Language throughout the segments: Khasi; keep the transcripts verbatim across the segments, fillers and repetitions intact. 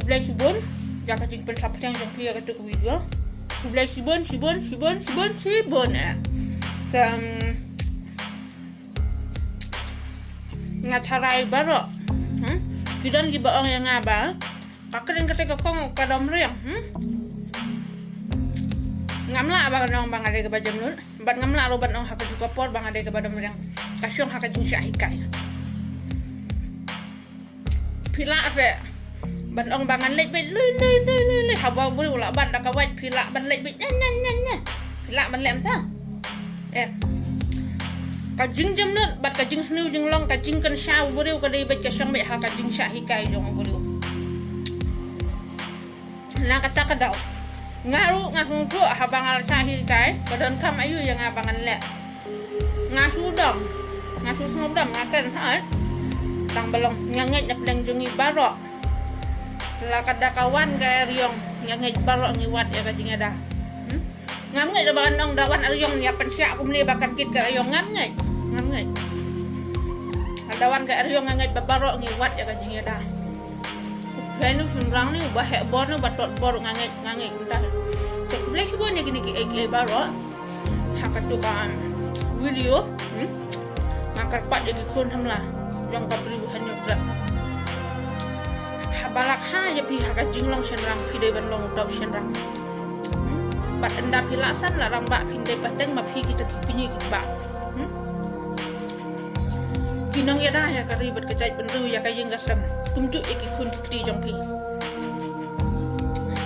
Khublei shibun ïa ka jingpynsaphrang jong phi ïa katu ka video. Khublei shibun, shibun, shibun, shibun, shibun, eh. Ka, mm, nga tharai baroh, hmm? Ki don kiba ong ïa nga ba ka kren kata ka kong ka dom riang, hmm? Ngam lah ban ong ba nga dei kaba jemnud, bad ngam lah ruh ban ong ha katu ka por ba nga dei kaba dom riang. Ka shong ha ka jingshah hikai. Phi lah se ban ong ba ngan leit beit lui lui lui lui lui, haba u briew u la bat da ka wait, phi lah ban leit beit nya nya nya nya. Phi lah ban leh mynta. Eh. Ka jingjemnud bad ka jingsniew jinglong, ka jingkynsha u briew ka dei beit ka shong beit ha ka jingshah hikai jong u briew. Na kata ka daw, nga ruh nga sngewthuh haba nga la shah hikai, ka donkam aïu ïa nga ba ngan leh. Nga shu dom, nga shu sngewdom, nga kren hooid. Tang ba long nga ngeit na pdeng jong ngi baroh. La ka da ka wan ka eriong, nga ngeit baroh ngi wad ïa ka jingïada. Hmm? Ngam ngeit ba kan ong da wan eriong ïa pynshah kumne ba kan kit ka eriong, ngam ngeit. Ngam ngeit. La da wan ka eriong nga ngeit ba baroh ngi wad ïa ka jingïada. Phi nu shynrang ne uba heh bor ne uba tot bor, nga ngeit, nga ngeit kumta. Te khublei shibun ïa kine kiei kiei baroh ha katu ka video, hmm? Nga kyrpad ïa ki khun samla jong ka Bri u Hynñiewtrep. Haba la kha ïa phi ha ka jinglong shynrang, phi dei ban long uta u shynrang. Hmm? Bad ynda phi la san la rangbah, phin dei pateng ma phi kita ki kñi ki kba. Hmm? Ki nongïada ïa ka ri bad ka jaitbynriew, ïa ka ïing ka sem, kumjuh ïa ki khun ki kti jong phi.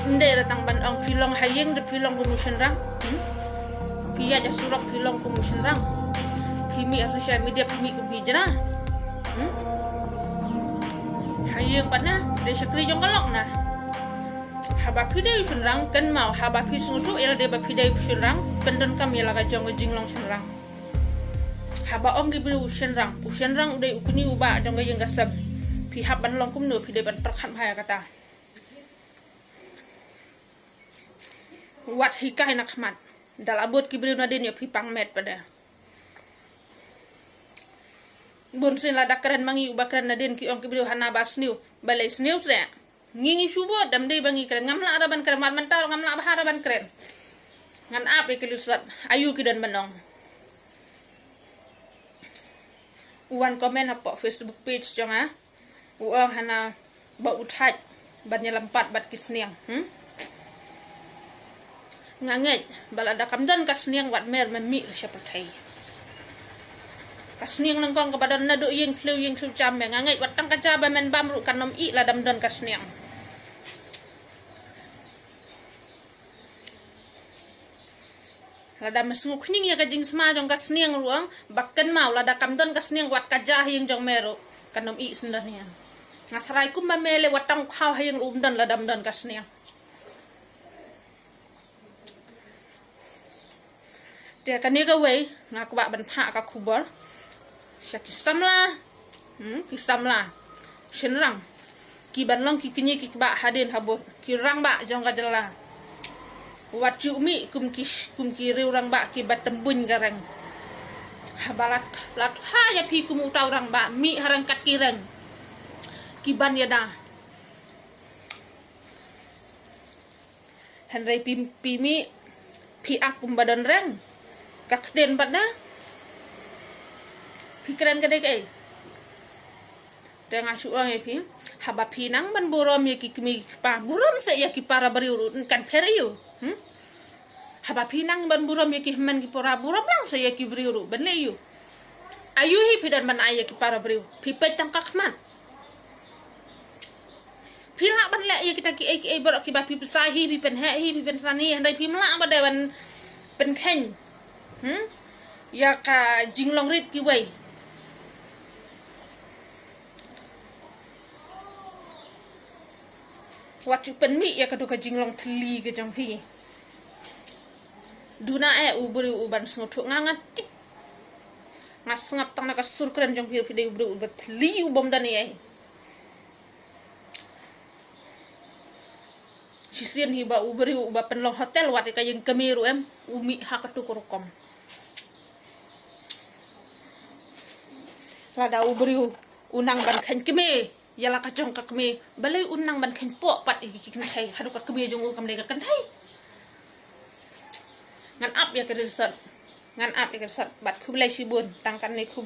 Ym dei re tang ban ong phi long ha ïing da phi long kum u shynrang. Hmm? Phi ïaid ha surok phi long kum u shynrang. Phi mih ha social media phi mih kum phi jngai. Hmm? Ha ïing pat na dei shakri jong ka lok na. Haba phi dei u shynrang, kynmaw, haba phi sngewthuh ïa lade ba phi dei u shynrang, pyndonkam ïa la ka jong ka jinglong shynrang. Haba ong ki briew u shynrang, u shynrang u dei u kñi u ba jong ka ïing ka sem, phi hap ban long kumno, phi dei ban pyrkhat bha ïa kata. Wat hikai na khmat, da la bud ki briew nadien ïa phi pang met pat de. Bun sien lada kren ma ngi, uba kren nadien ki ong ki briew hana ba sniew, balei sniew se. Ngi ngi shu bud, dam dei ba ngi kren, ngam lah ra ban kren, mat mynta ruh ngam lah bha ra ban kren. Ngan ap ïa ki lyndet, aïu ki don ban ong. U wan comment hapoh Facebook page jong nga, u ong hana ba u thait ban ïalam pat bad ki sniang, hmm? Nga ngeit ba lada kam don ka sniang, wat mer me mih sha pyrthei. Ka sniang nyngkong kaba don naduh ïing thliew ïing thliew jam me, nga ngeit wat tang ka ja ba men bam ruh kan ym ih lada ym don ka sniang. Lada me sngew khñiang ïa ka jingsma jong ka sniang ruh, ba kynmaw lada kam don ka sniang, wat ka ja ha ïing jong me ruh kan ym ih shen don ïa. Nga tharai kumba me leh, wat tang u khaw ha ïing ruh um don lada ym don ka sniang. Te kane kawei nga kwah ban phah ka khubor sha ki samla, hmm, ki samla shynrang, ki ban long ki kñi ki kba hadien habud, ki rangbah jong ka jylla. Wat ju mih kum ki, kum ki riew rangbah kiba tymbuin ka reng. Haba la, la kha ïa phi kum uta u rangbah, mih ha ryngkat ki reng, ki ban ïada. Hynrei phi, phi mih, phi act kumba don reng. Ka ktien pat na, phi kren ka dei kaei? Te nga shu ong ïa phi, haba phi nang ban burom ïa ki kmie ki kpa, burom seh ïa ki para briew ruh, kan pher aïu, hmm? Haba phi nang ban burom ïa ki hynmen ki para, burom lang seh ïa ki briew ruh, ban leh aïu? Aïu hi phi don ban ai ïa ki para briew? Phi peit tang ka khmat. Phi lah ban leh ïa kita kiei kiei baroh kiba phi pynshai hi, phi pynheh hi, phi pynsan hi, hynrei phim lah ban dei ban pynkheiñ, hmm, ïa ka jinglong rit kiwei. Wat ju pynmih ïa katu ka jinglong thylli ka jong phi. Duna eh u briew uban sngewthuh, nga nga tip. Nga sngap tang na ka sur kren jong phi, phi dei u briew uba thylli, u bym don ei ei. Shisien hi ba u briew uba pynlong hotel wat ïa ka ïing kmie ruh em, u mih ha katu ka rukom. Lada u briew u nang ban kheiñ kmie ïa la ka jong ka kmie, balei un nang ban khein poh pat ïa ki kynthei, haduh ka kmie jong u kam dei ka kynthei. Ngan ap ïa ka resort. Ngan ap ïa ka resort. Bad khublei shibun. Tang katne, khublei.